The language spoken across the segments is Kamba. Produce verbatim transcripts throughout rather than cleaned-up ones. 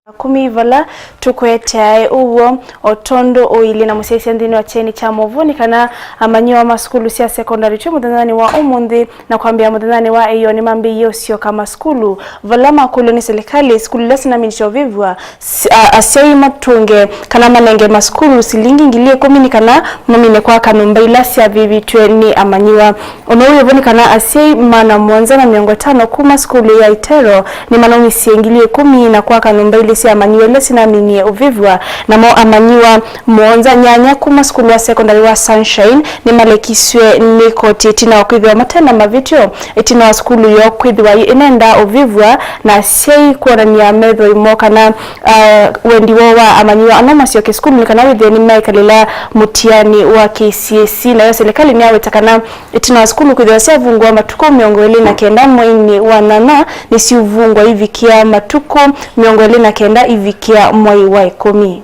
Kũmi vala tũkũeteae ũw'o o tondũ ũilyĩ na mũsyaĩĩsya nthĩnĩ wa kyeni kya maũvoo nĩ kana amanyĩw'a ma sukulu sya sekondalĩ twĩ mũthenyanĩ wa ũmũnthĩ na kwambĩĩa mũthenyanĩ wa ĩyoo nĩmambĩĩie ũsyoka masukulu. Vala makũlw'a nĩ silikalĩ, sukulu ila sinaminĩte ũvĩvw'a, s-, a-, asyai matũnge kana manenge masukulu silingi ngili ĩkũmi nĩ kana mamine kwaka nyũmba ila syavĩvĩtw'e nĩ amanyĩw'a. Ũndũ ũũ wĩvo nĩ kana asyai maana mũonza na mĩongo ĩtano kuma sukulu ya Itero nĩmanaumisye ngili ĩkũmi na kwaka nyũmba ilĩ sya amanyĩw'a ila sinaminie ũvĩvw'a. Namo amanyĩw'a mũonza nyanya kuma sukulu wa sekondalĩ wa Sunshine nĩmalekisw'e nĩ koti ĩtina wa kwĩthĩwa mate na mavĩtyo ĩtina wa sukulu yoo kwĩthĩwa ĩnenda ũvĩvw'a na asyai kwonany'a methoi moo kana, ah, wendi woo wa amanyĩw'a ano masyoke sukulu nĩ kana wĩthĩe nĩmekalĩla mũtiani wa K C S E. Nayo silikalĩ nĩyaweta kana ĩtina wa sukulu kwĩthĩwa syavungwa matukũ mĩongo ĩlĩ na kenda mweinĩ wa nyanya, nĩsiũvungwa ivikĩa matukũ mĩongo ĩlĩ na kenda ivikĩa mwei wa ĩkũmi.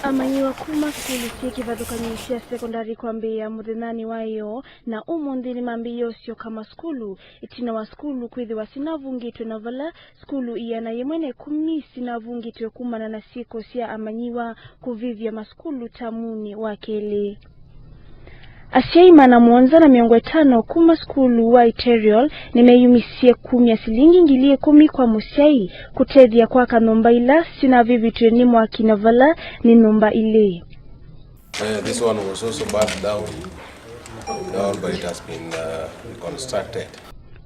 Amanyĩw'a kuma sukulu syĩ kĩvathũkany'o sya sekondalĩ kwambĩĩa mũthenyanĩ wa ĩyoo na ũmũnthĩ nĩmambĩĩe ũsyoka masukulu ĩtina wa sukulu kwĩthĩwa sinavungĩtwe na vala sukulu ĩana yĩmwe na ĩkũmi sinavungĩtwe kumana na syĩko sya amanyĩw'a kũvĩvya masukulu tamunĩ wa kelĩ. Asyai maana mũonza na mĩongo ĩtano kuma sukulu wa Iterial nĩmeyumisye kumya silingi ngili ĩkũmi kwa mũsyai kũtethya kwaka nyũmba ila sinavĩvĩtw'e nĩ mwaki na vala nĩ nyũmba ilĩ. Uh, this one was also burned down, down, but it has been, uh, reconstructed.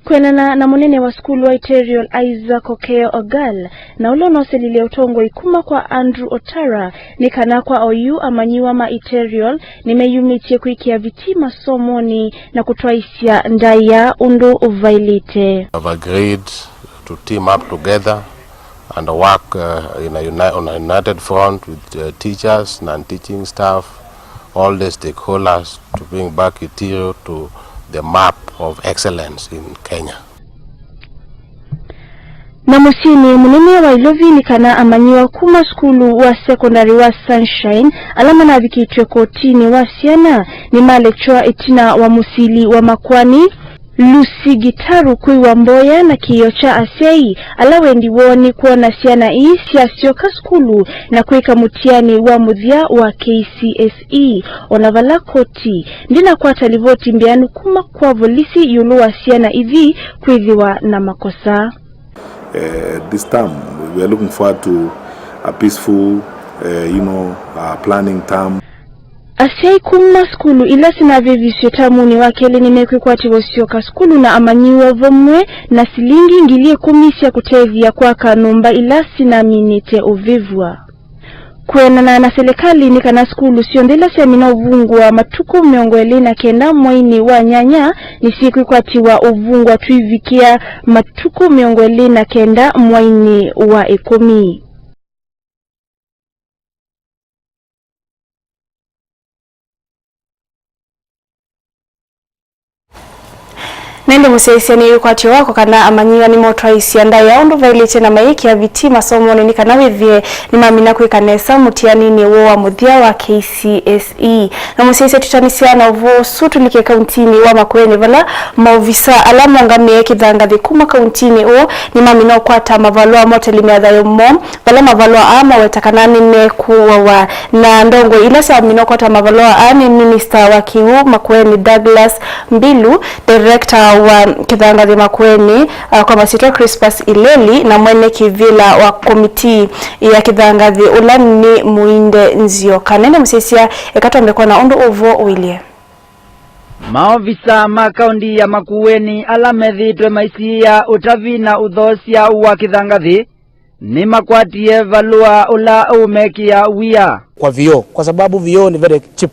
Kwĩanana na mũnene wa sukulu wa Iterial, Isaac Okeo Ogal, na ũla ũnoselile ũtongoi kuma kwa Andrew Otara, nĩ kana kwa oyu amanyĩw'a ma Iterial nĩmeyumĩtye kwĩkĩa viti masomonĩ na kũtwaĩsya ndaĩa ũndũ ũvaĩlĩte. Have agreed to team up together and work, uh, in a uni-, on a united front with, uh, teachers, non-teaching staff, all the stakeholders to bring back Itiro to the map of excellence in Kenya. Na mũsyĩnĩ mũnene wa Ilovi nĩ kana amanyĩw'a kuma sukulu wa sekondalĩ wa Sunshine ala manavikĩtw'e kotinĩ wa syana nĩmalekywa ĩtina wa mũsili wa Makueni Lucy Gitaru kwĩw'a mboya na kĩĩo kya asyai ala wendi woo nĩ kwona syana ii syasyoka sukulu na kwĩka mũtiani wa mũthya wa K C S E, o na vala koti ndĩnakwata livoti mbĩanu kuma kwa volisi ĩũlũ wa syana ithi kwĩthĩwa na makosa. Uh, this term, we are looking forward to a peaceful, uh, you know, uh, planning term. Asyai kuma sukulu ila sinavĩvisye tamunĩ wa kelĩ nĩmekwĩkwatĩwa ũsyoka sukulu na amanyĩw'a vamwe na silingi ngili ĩkũmi sya kũtethya kwaka nyũmba ila sinaminĩte ũvĩvw'a. Kwĩanana na silikalĩ, nĩ kana sukulu syonthe ila syamina ũvungũa matukũ mĩongo ĩlĩ na kenda mweinĩ wa nyanya nĩsyĩkwĩkwatĩwa ũvungũa tũivikĩa matukũ mĩongo ĩlĩ na kenda mweinĩ wa ĩkũmi. Na ĩndĩ mũsyaĩĩsya nĩ wĩkwatyo wako kana amanyĩw'a nĩmotwaĩsya ndaĩa ũndũ vaĩlĩte na mayĩkĩa viti masomonĩ nĩ kana wĩthĩe nĩmamina kwĩka nesa mũtianinĩ woo wa mũthya wa K C S E. Na mũsyaĩĩsya tũtanĩsya na ũvoo ũsu tũlike kauntinĩ wa Makueni vala maovisa ala maũngamĩe kĩthangathĩ kuma kauntinĩ ũũ nĩmamina ũkwata mavalũa motelemya thayũ moo. Vala mavalũa aa maweta kana nĩmekũawa na ndongoi ila syamina ũkwata mavalũa aa nĩ minista wa kĩw'ũ Makueni Douglas Mbilu, director wa kĩthangathĩ Makueni, uh, kwa masyĩtwa Crispus Ileli, na mwene kĩvĩla wa komitii ya kĩthangathĩ ũla nĩ Mũinde Nzioka. Na ĩndĩ mũsyaĩĩsya, eka twambe kwona ũndũ ũvoo ũilyĩ. Maovisa ma kaunti ya Makueni ala methĩĩtwe maisiĩa ũtavi na ũthoosya wa kĩthangathĩ nĩmakwatie valũa ũla ũũmekĩa wia. Kwa vioo, kwa sababu vioo ni very cheap.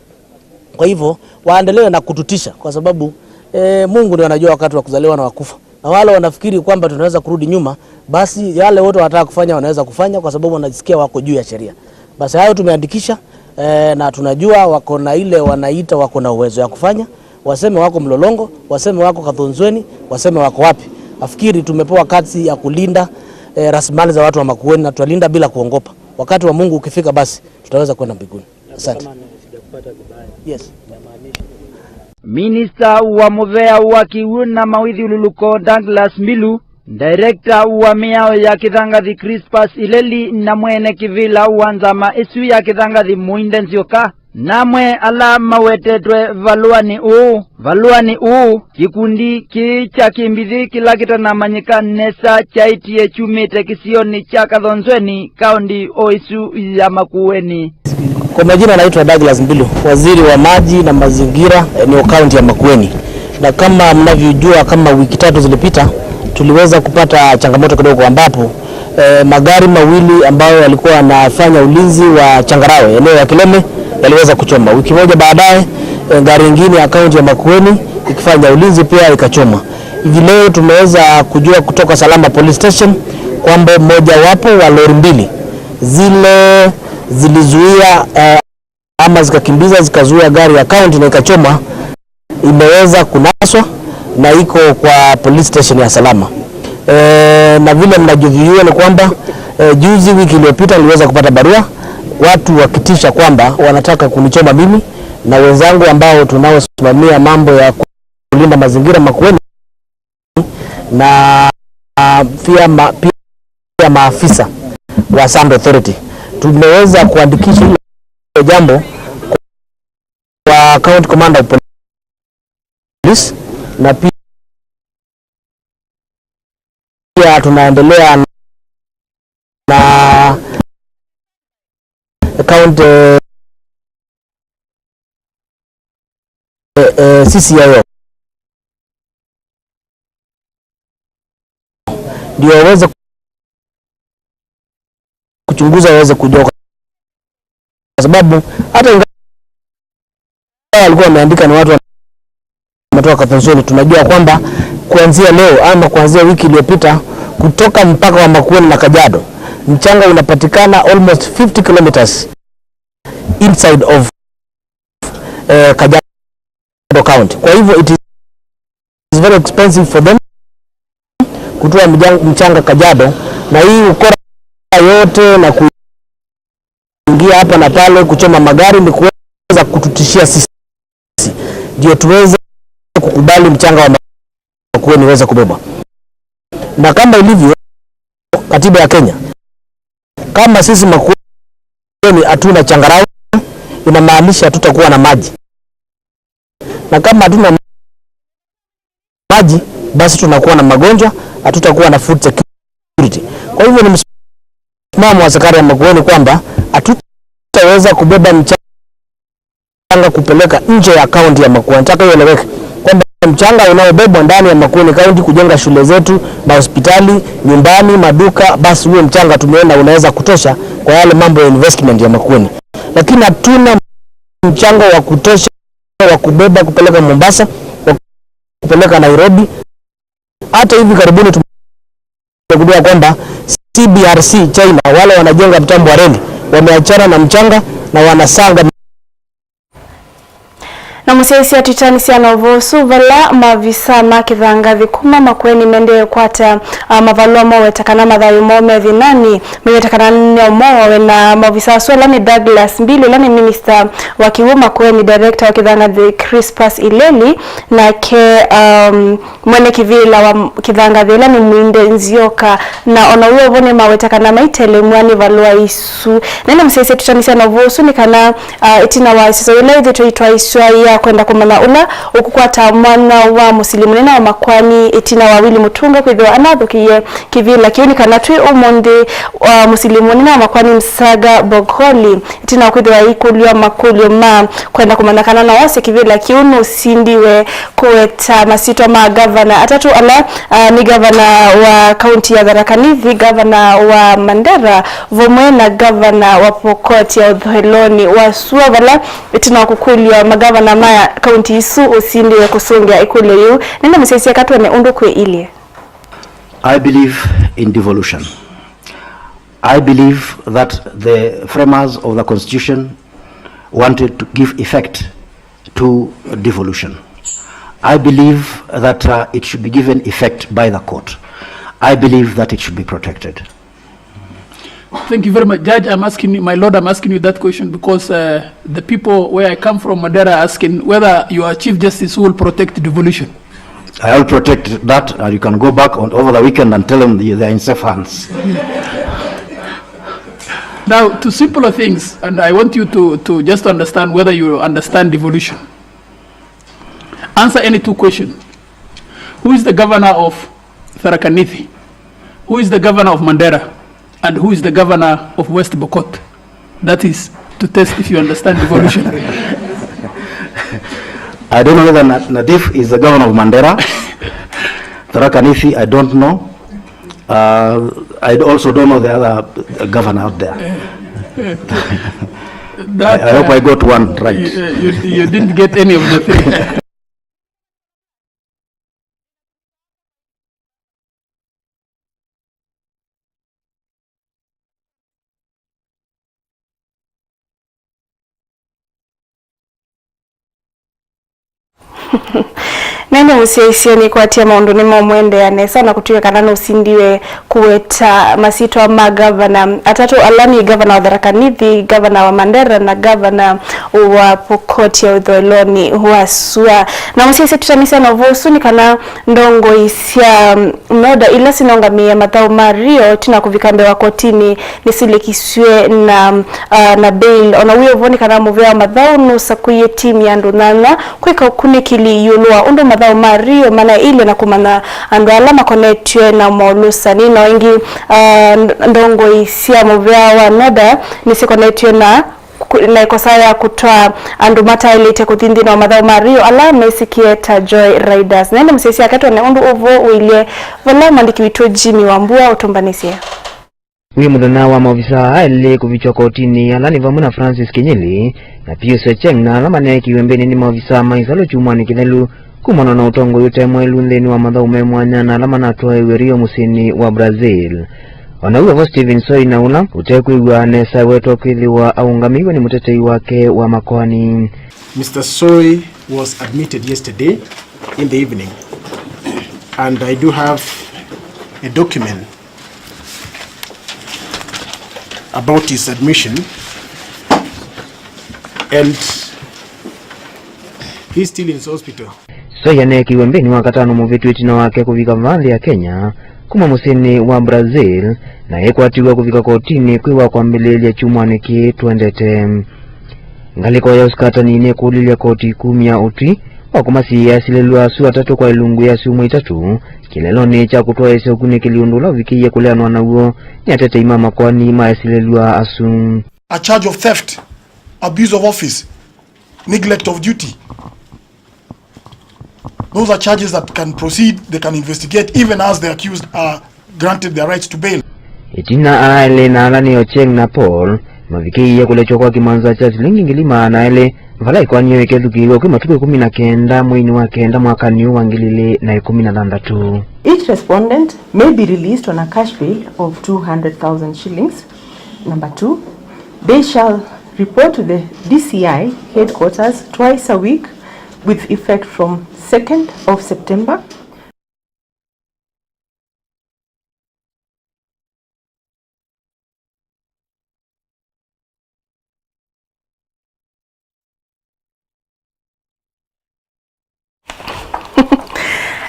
Kwa hivyo, waendelee na kututisha kwa sababu, eh, Mungu ndiye anajua wakati wa kuzaliwa na wa kufa. Na wale wanafikiri kwamba tunaweza kurudi nyuma, basi yale wote wanataka kufanya wanaweza kufanya kwa sababu wanajisikia wako juu ya sheria. Basi hayo tumeandikisha, eh, na tunajua wako na ile wanaita wako na uwezo ya kufanya. Waseme wako Mlolongo, waseme wako Kathonzweni, waseme wako wapi. Nafikiri tumepewa kazi ya kulinda, eh, rasilimali za watu wa Makueni na tutalinda bila kuogopa. Wakati wa Mungu ukifika, basi tutaweza kwenda mbinguni. Asante. Yes. Minista wa mũvea wa kĩw'ũ na mawĩthyũlũlũko Douglas Mbilu Director wa mĩao ya Kĩthangathi Crispus Ileli na mwene kĩvĩla wa nzama ĩsu ya Kĩthangathi Mũinde Nzyoka, namwe ala mawetetwe valũanĩ ũũ. Valũanĩ ũũ, kĩkundi kĩĩ kya kĩmbithĩ kĩla kĩtanamanyĩka nesa kyaĩtye kyumĩte kĩsionĩ kya Kathonzweni, kaũndi o ĩsu ya Makueni. Kwa majina naitwa Douglas Mbilu, waziri wa maji na mazingira, eneo kaunti ya Makueni. Na kama mnavyojua, kama wiki tatu zilipita, tuliweza kupata changamoto kidogo ambapo, eh, magari mawili ambayo yalikuwa yanafanya ulinzi wa changarawe eneo ya Kilome yaliweza kuchoma. Wiki moja baadaye, eh, gari ingine ya kaunti ya Makueni ikifanya ulinzi pia ikachoma. Hivi leo tumeweza kujua kutoka Salama Police Station kwamba mojawapo wa lori mbili zile zilizuia, eh, ama zikakimbiza, zikazuia gari ya kaunti na ikachoma, imeweza kunaswa na iko kwa police station ya Salama. Eh, na vile mnavyojua ni kwamba, eh, juzi, wiki iliyopita, niliweza kupata barua, watu wakitisha kwamba wanataka kunichoma mimi na wenzangu ambao tunaosimamia mambo ya kulinda mazingira Makueni na, ah, pia ma-, pia maafisa wa Sand Authority. Tumeweza kuandikisha hilo jambo kwa County Commander of Police na pia tunaendelea na county, eh, eh, C C I O ndio waweze kuchunguza, waweze kujua, kwa sababu hata ingawa walikuwa wameandika ni watu wametoka Kathonzweni, tunajua kwamba kuanzia leo ama kuanzia wiki iliyopita, kutoka mpaka wa Makueni na Kajiado, mchanga unapatikana almost fifty kilometers inside of, eh, Kajiado County. Kwa hivyo it is very expensive for them kutoa mjang-, mchanga Kajiado, na hii ukora yote na kuingia hapa na pale kuchoma magari ni kuweza kututishia sisi, ndio tuweze kukubali mchanga wa Makueni uweze kubebwa. Na kama ilivyo katiba ya Kenya, kama sisi Makueni hatuna changarawe, inamaanisha hatutakuwa na maji. Na kama hatuna maji, basi tunakuwa na magonjwa, hatutakuwa na food security. Kwa hivyo ni msimamo wa serikali ya Makueni kwamba hatutaweza kubeba mchanga kupeleka nje ya kaunti ya Makueni. Nataka ieleweke kwamba mchanga unaobebwa ndani ya Makueni County kujenga shule zetu, mahospitali, nyumbani, maduka, basi huo mchanga tumeona unaweza kutosha kwa yale mambo ya investment ya Makueni. Lakini hatuna mchanga wa kutosha wa kubeba kupeleka Mombasa, wa kupeleka Nairobi. Hata hivi karibuni tumegundua kwamba C B R C China, wale wanajenga mtambo wa reli, wameachana na mchanga na wanasanga. Na mũsyaĩĩsya twitaanĩsya na ũvoo ũsu, vala maovisa ma kĩthangathi kuma Makueni mendee kwata, ah, mavalũa moweta kana mathayũ moo me thĩnanĩ, meweta kana no moawe. Na maovisa asu ala nĩ Douglas Mbilu, ũla nĩ minista wa kĩw'ũ Makueni, director wa kĩthangathi Crispus Ileli, nake, um, mwene kĩvĩla wa kĩthangathi ũla nĩ Mwinde Nzioka, na ona ũu o vo nĩmaweta kana maitelemw'a nĩ valũa isu. Na ĩndĩ mũsyaĩĩsya twitaanĩsya na ũvoo ũsu nĩ kana, ah, ĩtina wa ĩseso yĩla yĩthĩtwe ĩtwaĩsw'a ya kwenda kũmanya ũla ũkũkwata mwana wa mũsili mũnene wa Makueni ĩtina wa Willy Mutunga kwĩthĩwa anathũkĩie kĩvĩla kĩu, nĩ kana twĩ ũmũnthĩ, ah, mũsili mũnene wa Makueni Msaga Bogholi ĩtina wa kwĩthĩwa aikũlw'a makũlyo ma kwenda kũmanya kana no ose kĩvĩla kĩu, nũsindiwe kũweta masyĩtwa ma ngavana atatũ ala, ah, nĩ ngavana wa kaunti ya Tharaka Nithi, ngavana wa Mandera, vamwe na ngavana wa Pokot ya ũthũĩlonĩ wa sua, vala ĩtina wa kũkũlw'a mangavana ma kaunti isu ũsindiwe kũsũngĩa ĩkũlyo yĩu. Nĩnamũsyaĩĩsya katwone ũndũ kwĩilyĩ. I believe in devolution. I believe that the framers of the constitution wanted to give effect to devolution. I believe that, uh, it should be given effect by the court. I believe that it should be protected. Thank you very much, Judge. I'm asking you, my lord, I'm asking you that question because, uh, the people where I come from, Mandera, are asking whether your Chief Justice will protect devolution. I will protect that, and you can go back on, over the weekend and tell them they, they are in safe hands. Now, to simpler things, and I want you to, to just understand whether you understand devolution. Answer any two questions. Who is the governor of Tharaka Nithi? Who is the governor of Mandera? And who is the governor of West Pokot? That is to test if you understand devolution. I don't know whether Na- Nadif is the governor of Mandera. Tharaka Nithi, I don't know. Uh, I also don't know the other governor out there. That, I hope I got one right. You, you, you didn't get any of the three. Nene mũsyaĩĩsye nĩkwatie maũndũ nĩmamũendea nesa na kũtw'ĩka kana nũsindiwe kũweta masyĩtwa ma ngavana atatũ, ala nĩ ngavana wa Tharaka Nithi, ngavana wa Mandera na ngavana wa Pokot ya ũthoelonĩ wa sua. Na mũsyaĩĩsye tũtanĩsya na ũvoo ũsu nĩ kana ndongoi sya NODA ila sinongamĩe mathaũ ma Rio ĩtina kũvika mbee wa kotinĩ nĩsilikisw'e na, uh, na bail. Ona wĩ ũvoo nĩ kana mũvĩa wa mathaũ nũsakũie timu ya andũ nyanya kwĩka ũkunĩkĩli ĩũlũ wa ũndũ mathaũ ma Rio manaĩlye na kũmanya andũ ala makonetw'e na maũlũsani. Na ĩngĩ, uh, ndongoi sya mũvĩa wa NODA nĩsikonetw'e na na ĩkosa ya kũtwaa andũ mataĩlĩte kũthi nthĩnĩ wa mathaũ ma Rio ala mesĩkĩe ta joy riders. Na ĩndĩ mũsyaĩĩsya ake twone ũndũ ũvoo ũilye vala mwandĩki witũ Jimmy Wambua ũtũmbanĩsye. Wĩ mũthenya wa maovisaa aĩlĩ kũvikywa kotinĩ, ala nĩ vamwe na Francis Kinyili na Pius Ocheng, na ala maneekiwe mbĩnĩ nĩ maovisaa ma ĩsalũ kyumwanĩ kĩthelu kumana na ũtongoi ũte mwaĩlu nthĩnĩ wa mathaũ me mwanya na ala manatwaĩwe Rio mũsyĩnĩ wa Brazil. O na w'o vo, Stephen Soi, na ũla ũtekwĩw'a nesa ewetwa kwĩthĩwa aũngamĩiwe nĩ mũtetei wake wa makoani. Mister Soi was admitted yesterday in the evening, and I do have a document about his admission, and he's still in his hospital. Soi aneekiwe mbĩnĩ wa katano mũvĩtu ĩtina wake kũvika vaa nthĩ ya Kenya kuma mũsyĩnĩ wa Brazil, na ekwatiw'a kũvika kotinĩ kwĩ wa kwambĩlĩĩlya kyumwanĩ kĩĩ twendete. Ngalĩko ya ũsikatani nĩkũlilye koti kumya ũtwi wa kũmasiĩĩa asilĩlw'a asu atatũ kwa ilungu ya syumwa itatũ kĩlelonĩ kya kũtwaĩĩsya ũkunĩkĩli ũndũ ũla ũvikĩie kũleanwa naw'o nĩ atetei ma makoani ma asilĩlw'a asu. A charge of theft, abuse of office, neglect of duty. Those are charges that can proceed, they can investigate, even as the accused are granted their rights to bail. Ĩtina, aa elĩ na ala nĩ Ochieng na Paul mavikĩie kũlekywa kwa kĩmanza kya silingi ngili maana elĩ, vala ĩkoani yĩu ĩkethukĩĩw'a kwĩ matukũ ĩkũmi na kenda mweinĩ wa kenda mwakanĩ ũũ wa ngili ilĩ na ĩkũmi na thanthatũ. Each respondent may be released on a cash bail of two hundred thousand shillings. Number two, they shall report to the D C I headquarters twice a week with effect from second of September.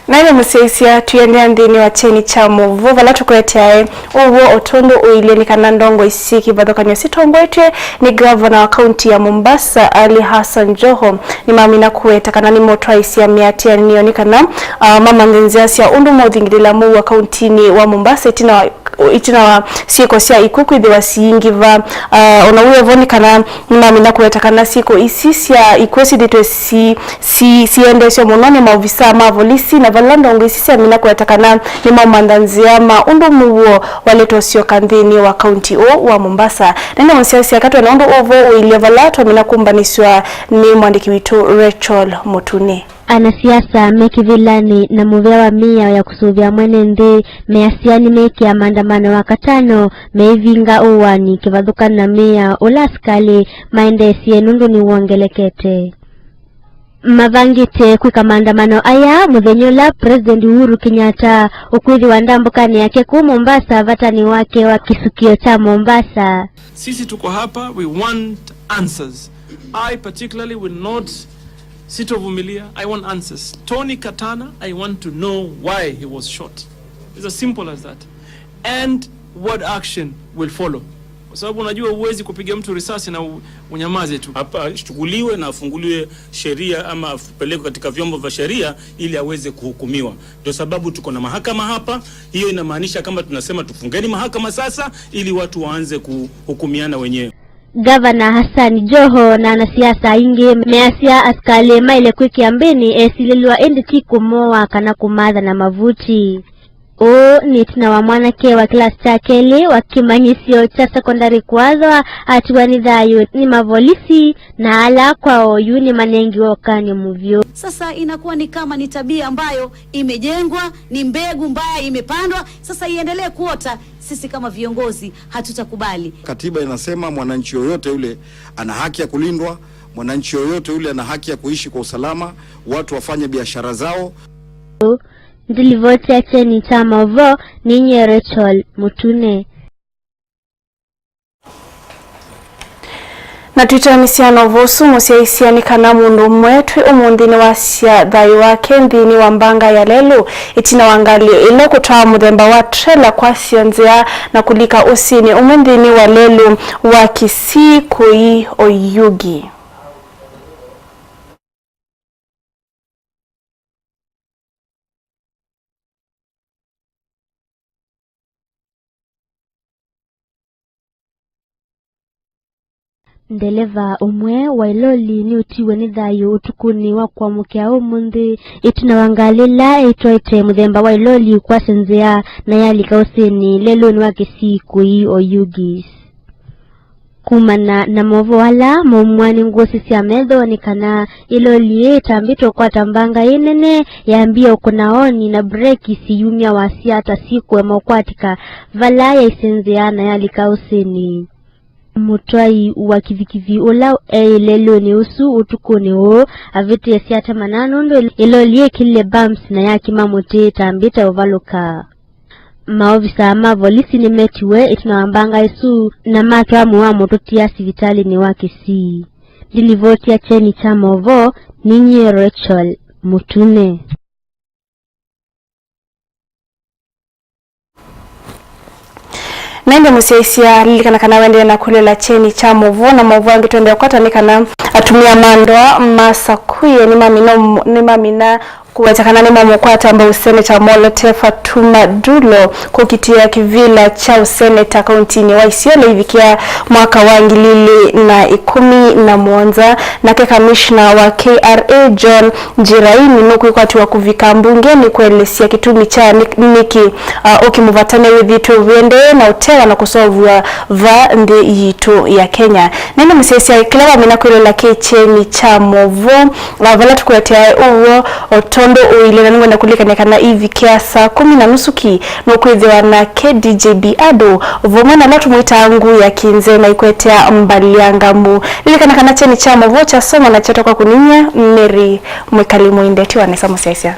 Na nĩ mũsyaĩĩsya, tũiendeea nthĩnĩ wa kyeni kya mũvoo vala tũkũeteae ũw'o o tondũ ũilyĩ nĩ kana ndongoi syĩ kĩvathũkany'o sitongoetw'e nĩ ngavana wa kaunti ya Mombasa, Ali Hassan Joho, nĩmamina kũweta kana nĩmotwaĩsya mĩatĩanĩo nĩ kana, ah, mamanthe nzĩa sya ũndũ maũthingĩlĩla mũuo kauntinĩ wa Mombasa ĩtina wa ĩtina wa syĩko sya ikw'ũ kwĩthĩwa siingĩva. Ah, o na wĩ o vo nĩ kana nĩmamina kũweta kana syĩko isi sya ikw'ũ syĩthĩtwe si, si, siendeesya mũno nĩ maovisaa ma volisi, na vala ndongoi isi syamina kũweta kana nĩmaũmantha nzĩa ma ũndũ mũuo waleta ũsyoka nthĩnĩ wa kaunti ũũ wa Mombasa. Na nĩ mũsyaĩĩsya katwene ũndũ ũũ vo ũilye vala twamina kũmbanĩsw'a nĩ mwandĩki witũ Rachel Mũtune. Anasiasa me kĩvĩlanĩ na mũvĩa wa mĩao ya kũsũvĩa mwene nthĩ measya nĩmekĩa maandamano Wakatano meivinga ũwani kĩvathũkany'o na mĩao ũla asikalĩ maendeesye nũndũ nĩwongelekete. Mavangĩte kwĩka maandamano aya mũthenya ũla President Uhuru Kenyatta ũkwĩthĩwa ndambũkanĩ yake kũu Mombasa vatanĩ wake wa kĩsukĩo kya Mombasa. Sisi tuko hapa, we want answers. I particularly will not Sitovumilia, I want answers. Tony Katana, I want to know why he was shot. It's as simple as that. And what action will follow. Kwa sababu unajua huwezi kupiga mtu risasi na u-, unyamaze tu. Hapa achukuliwe na afunguliwe sheria ama apelekwe katika vyombo vya sheria ili aweze kuhukumiwa. Ndio sababu tuko na mahakama hapa. Hiyo inamaanisha kama tunasema tufungeni mahakama sasa ili watu waanze kuhukumiana wenyewe. Gavana Hassan Joho na anasiasa aingĩ measya asikalĩ maĩle kwĩkĩa mbĩnĩ esilĩlwa, ĩndĩ ti kũmoa kana kũmatha na mavuti. Ũũ nĩ ĩtina wa mwanake wa kĩlasi kya kelĩ wa kĩmanyĩsyo kya sekondari kũathwa atiwa nĩ thayũ nĩ mavolisi, na ala kwa oyu nĩmanengiwe ũkany'o mũvyũ. Sasa inakuwa ni kama ni tabia ambayo imejengwa, ni mbegu mbaya imepandwa, sasa iendelee kuota. Sisi kama viongozi hatutakubali. Katiba inasema mwananchi yoyote yule ana haki ya kulindwa, mwananchi yoyote yule ana haki ya kuishi kwa usalama, watu wafanye biashara zao. Ndilivoti ya kyeni kya maũvoo nĩ nyie Rachel Mũtune. Na twĩtĩanĩsya na ũvoo ũsu, mũsyaĩĩsya nĩ kana mũndũ ũmwe twĩ ũmũnthĩ nĩwasya thayũ wake nthĩnĩ wa mbanga ya lelũ, ĩtina wa ngalĩ ĩla kũtwaa mũthemba wa trela kwasya nzĩa na kũlika ũsĩnĩ ũmwe nthĩnĩ wa lelũ wa Kisii kũi Oyugi. Ndeleva ũmwe wa ĩloli nĩũtiwe nĩ thayũ ũtukũnĩ wa kũamũkĩa ũmũnthĩ, ĩtina wa ngalĩ ĩla ĩtwaĩte mũthemba wa ĩloli kwasya nzĩa na yalika ũsĩnĩ lelũnĩ wa Kisii kũi Oyugis. Kumana na maũvoo ala maumw'a nĩ ngũsĩ sya metho, nĩ kana ĩloli yĩĩ ĩtambĩte ũkwata mbanga ĩ nene, yambie ũkũna oni na breki siyumya wasya ta syĩkũema ũkwatĩka vala yaisenzea na yalika ũsĩnĩ. Mũtwai wa kivikivi ũla eĩ lelũnĩ ũsu ũtukũnĩ ũũ avĩtĩe syatema nũndũ ĩloli yĩkĩlile bumps na yakima mũtĩ ĩtambĩte ũvalũka. Maovisa ma volisi nĩmetiwe ĩtina wa mbanga ĩsu na matwaa mwĩĩ wa mũtũtia sivitalĩnĩ wa Kisii. Ndilivoti ya kyeni kya maũvoo nĩ nyie Rachel Mũtune. Na ĩndĩ mũsyaĩĩsya, lilikana kana wendee na kũlĩla kyeni kya maũvoo na maũvoo angĩ twendee kwata nĩ kana atumĩa ma ndoa ma Sakuye nĩmamina, nĩmamina kũweta kana nĩmamũkwata mbau Seneta Molote Fatuma Dulo kũkitĩa kĩvĩla kya ũseneta kauntinĩ wa Isiolo ivikĩa mwaka wa ngili ilĩ na ĩkũmi na mũonza. Nake kamishna wa K R A John Njĩraini nũkwĩkwatĩwa kũvika mbungenĩ kũelesya kĩtumi kya nĩ-, nĩkĩ, a, ũkĩ mũvatane wĩthĩĩtwe ũendee na ũtewa na kũseũvw'a va nthĩ yitũ ya Kenya. Na ĩndĩ mũsyaĩĩsya, kĩla wamina kwĩlola kĩ kyeni kya maũvoo, a, vala tũkũeteae ũw'o, o tondũ ũilye, na nĩngwenda kũlilikany'a kana ivikĩa saa kũmi na nusu ki nũkwĩthĩwa nake D J B Ado vamwe na ũla tũmwĩtaa ngui ya kĩnzee maikũetea mbali ya ngamu. Lilikana kana kyeni kya maũvoo kyasomwa na kyatwa kwa kũniny'a Mary Mwĩkali. Mũindeti wa nesa mũsyaĩĩsya.